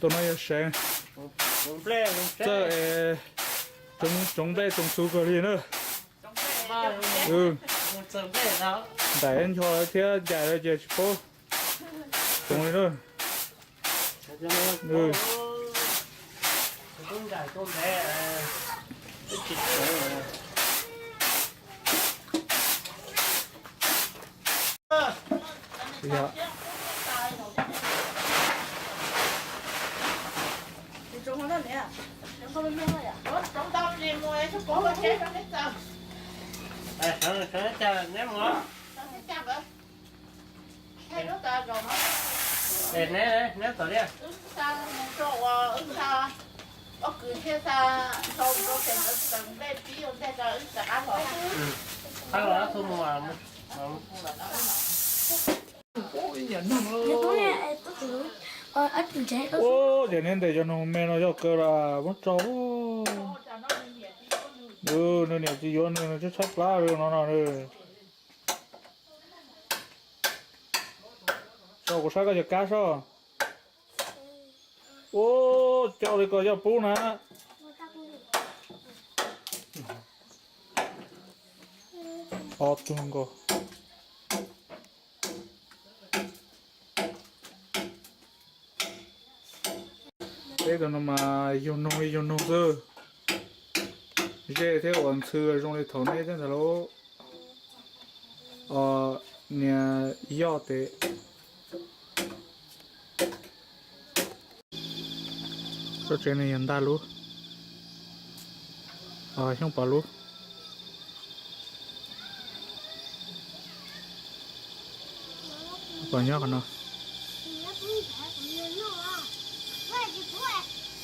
Tus no yog seev txawj es tsoov nplej tsoov txhuv kawg li na. Ntaim ncho thiab ncaim lawm ces tsis paub tsoov li na. Ub, ces niag ntawm cov noog me no yog kawg las muab tso. Nws niam tsis yuav nws, nws tshaib tshaib plab li no no. Tso kuv saib koj cov kab soj. Ub, coj li ko yog pub na. Ob tug nkaus. Peb tus no mas yug noog li yug noog xwb. Zej thiab ua ntxhw zoo li thaum nej thiab ntag lauj. Niag yoj tes. Txoj tsev no yog Ntaj lub, Xyooj Pov lub. Pov nyob qhov no.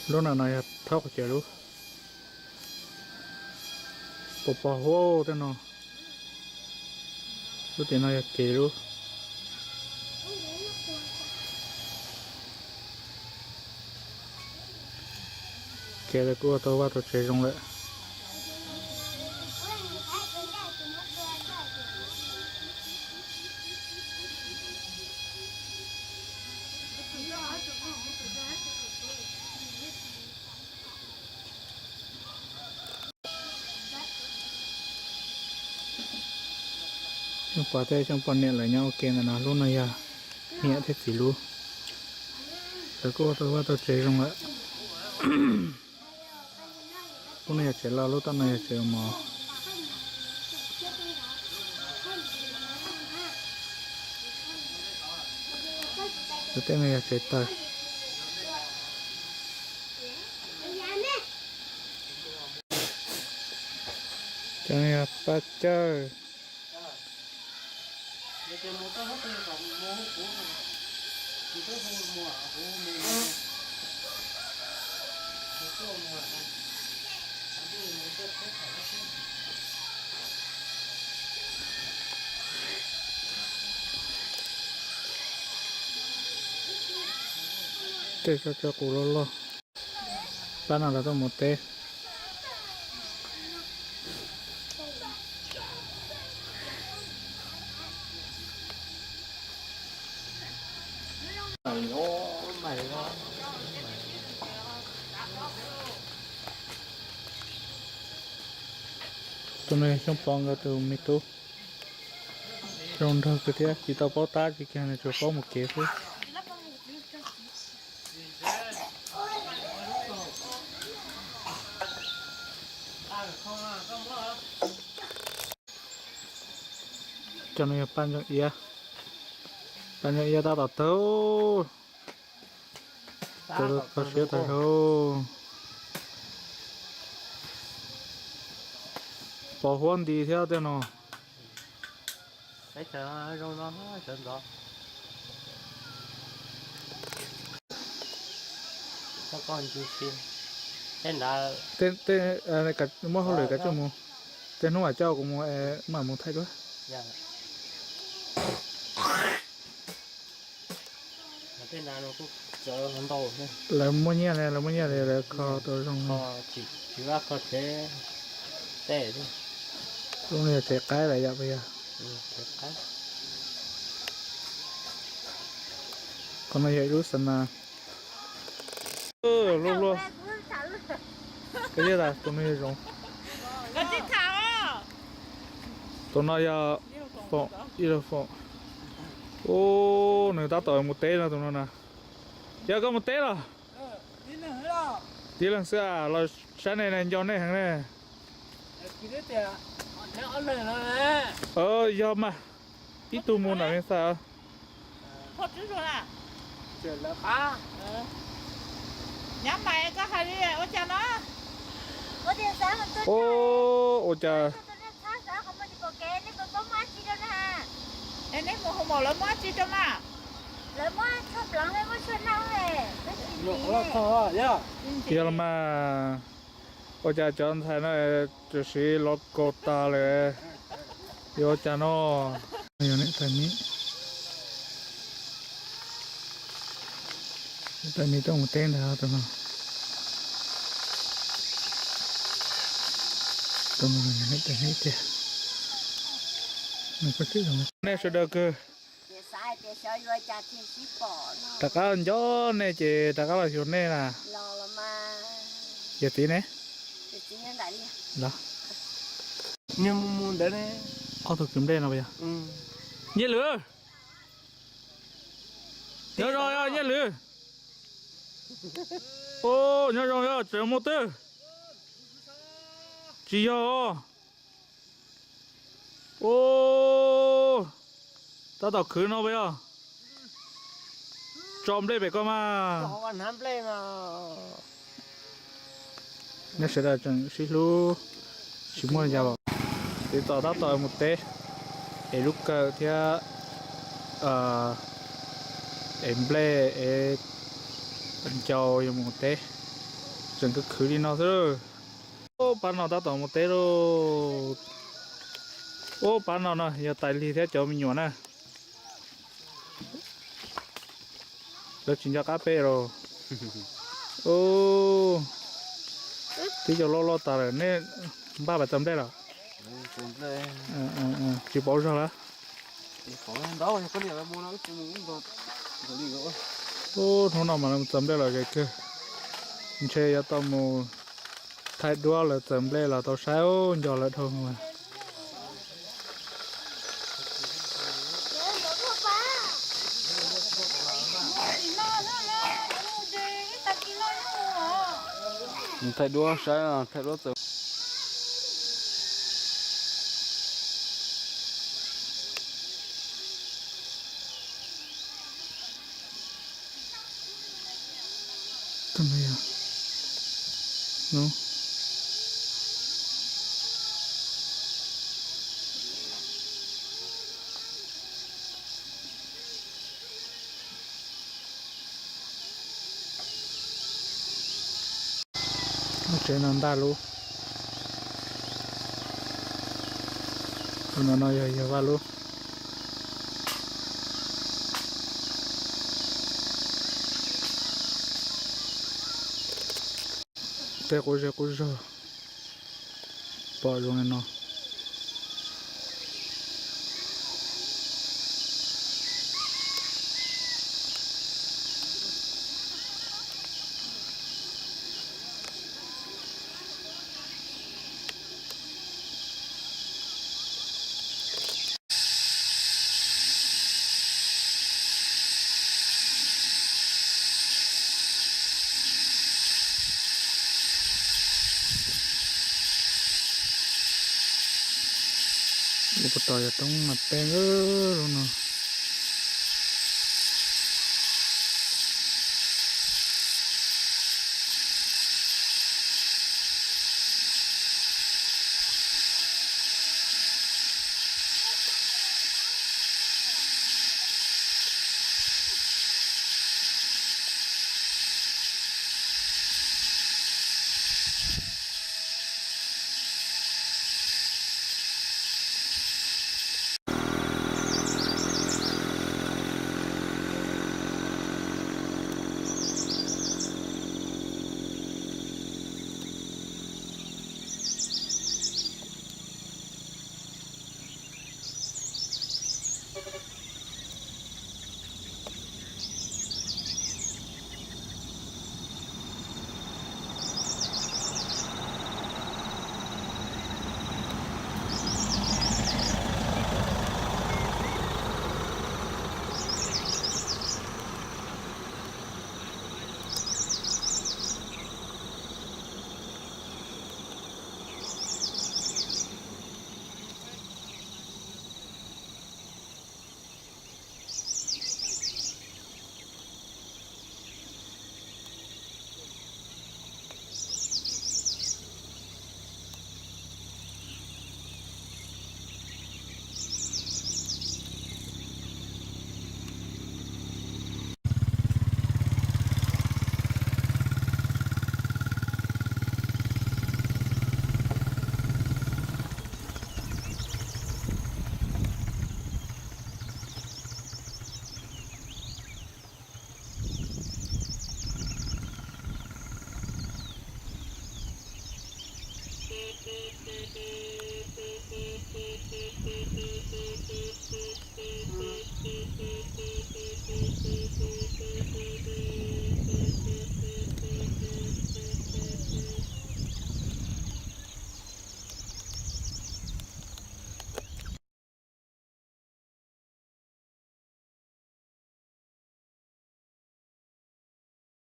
Lub no no yog thawb qhov chaw lub. Pos pos huab tej no. Lub tim no yog kev lub. Kev lawv kuj ua tau vaj tau tsev zoo lawm. Xyooj Pov thiab Xyooj Pov niam lawv nyob ua ke ntawm no. Lub no yog niam thiab txiv lub. Lawv kuj ua tau vaj tau tsev zoo lawm. Lub no yog tsev loj, lub tom no yog tsev ua mov. Lub tej no yog tsev taws. Cov no yog paj cawj. Tej tso cov qus loj loj. Pab no lawv tuaj mus teb. Tus no yog Xyooj Pov nkawd tus me tub. Zoo nraug kawg thiab, tsis tau paub tab tsis kiag, nws tsuas paub mus kev xwb. Cov no yog Paj Ntxoov Iab. Paj Ntxoov Iab tab tom tawg. Tawg kho siab tag zog. Pos huab nti thiab tej no. Tej, muab hauj lwm kav tsij mus. Tej hnub mam coj kuv mus, mam mus thaij dua. Lawv muaj nyiaj ne, lawv muaj nyiaj li lawv kho tau zoo. Lub no yog tsev qaib lawm yom, puas yog? Qhov no yog ib lub xa nas. Luaj luaj. Tus no yog Foom, ib lub Foom. Ub, nws tab tom mus teb no tus no na. Yog koj mus teb los? Tib leeg xwb los? Saib nej nco nej heev ne. Yog mas, ib tug mus nram me xas. Ua cas tiag los mas, ua cas cov ntxhais no tam sim los kaus tas lawm, yuav ua cas no? Yog niam tais mib, niam tais mib tuaj mus teb ntag tus no. Tus no yog niam tais mib tiag. Nej sawv daws kawg. Rov qab nco nej ces rov qab los xyuas nej na. Yog txiv ne? Los, ob tug kwv nplej no yog Nyiaj Lwm. Nyob zoo os Nyiaj Lwm. Nyob zoo os, tseem mus twg? Tsis yog os. Ub, tab tom khwv no puas yog? Tso nplej pem ko mas. Nyob sawv daws tseem sib hlub, tsis muaj li cas. Tiv txos tab tom mus teb, ev lub kawm thiab, ev nplej, ev ncau yuav mus teb, tseem khwv khwv li no xwb. Ub, pab no tab tom mus teb lauj. Ub, pab no no yog tais lig thiab cov me nyuam na. Lawv tsis nco qab peb los. Ub, tib co loj loj tas lawm, nej npaj pais txaws nplej los? Tsis paub zog lawm. Ub, hnub no mas lawv mus txaws nplej los zoo kawg. Ntshe yuav tau mus thaij duab lawv txaws nplej los tau saib, nco lawv dhau. Thaij duab saib, thaij duab txaws. Lub tsev no ntag lub. Tus no no yog yawg Vaj lub. Tej qub zej qub zog pom zoo li no. Lub puag tod yog roob mas peb lub no.